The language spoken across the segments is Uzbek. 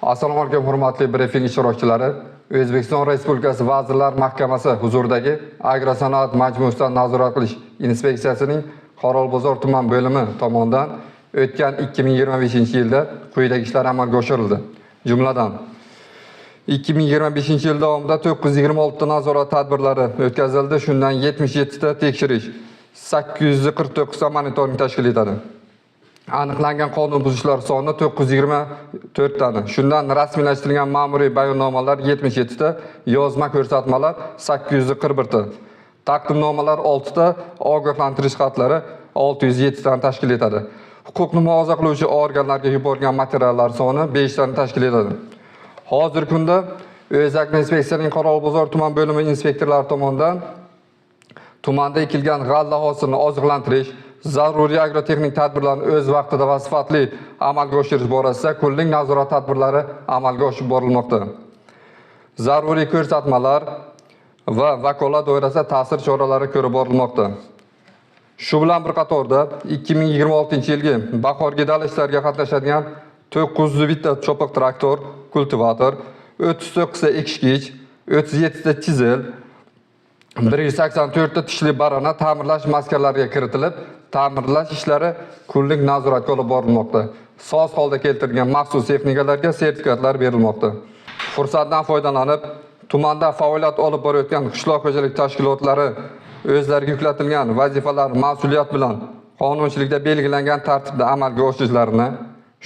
Assalomu alaykum, hurmatli brifing ishtirokchilari. O'zbekiston Respublikasi Vazirlar Mahkamasi huzuridagi Agrosanoat majmuasida nazorat qilish inspeksiyasining Qoralbozor tuman bo'limi tomonidan o'tgan 2025-yilda quyidagi ishlar amalga oshirildi. Jumladan, 2025-yil davomida 926 ta nazorat tadbirlari o'tkazildi. Shundan 77 ta tekshirish, 849 ta monitoring tashkil etadi. Aniqlangan qonun buzishlar soni 924 tani. Shundan rasmiylashtirilgan ma'muriy bayonnomalar 77 ta, yozma ko'rsatmalar 841 ta. Taqdimnomalar 6 ta, ogohlantirish xatlari 607 tani tashkil etadi. Huquqni muhofaza qiluvchi organlarga yuborilgan materiallar soni 5 tani tashkil etadi. Hozirgi kunda O'zagroinspeksiyaning Qoralbozor tuman bo'limi inspektorlari tomonidan tumanda ekilgan g'alla hosilini oziqlantirish, zaruriy agrotexnik tadbirlarni o'z vaqtida va sifatli amalga oshirish borasida kunlik nazorat tadbirlari amalga oshirib borilmoqda. Zaruriy ko'rsatmalar va vakolat doirasida ta'sir choralari ko'rib borilmoqda. Shu bilan bir qatorda 2026-yilgi bahorgi dala ishlariga qatnashadigan 901 ta chopiq traktor, kultivator, 39 ta ekishgich, 37 ta chizel, 184 ta tishli barana ta'mirlash maskanlariga kiritilib, ta'mirlash ishlari kunlik nazoratga olib borilmoqda. Soz holda keltirilgan maxsus texnikalarga sertifikatlar berilmoqda. Fursatdan foydalanib, tumanda faoliyat olib borayotgan qishloq xo'jalik tashkilotlari o'zlariga yuklatilgan vazifalar mas'uliyat bilan qonunchilikda belgilangan tartibda amalga oshirishlarini,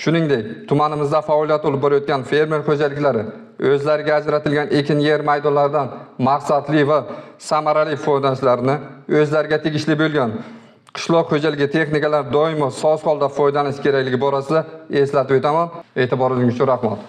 shuningdek, tumanimizda faoliyat olib borayotgan fermer xo'jaliklari o'zlariga ajratilgan ekin yer maydonlaridan maqsadli va samarali foydalanishlarini, o'zlariga tegishli bo'lgan qishloq xo'jaligi texnikalari doimo soz holda foydalanish kerakligi borasida eslatib o'taman. E'tiboringiz uchun rahmat.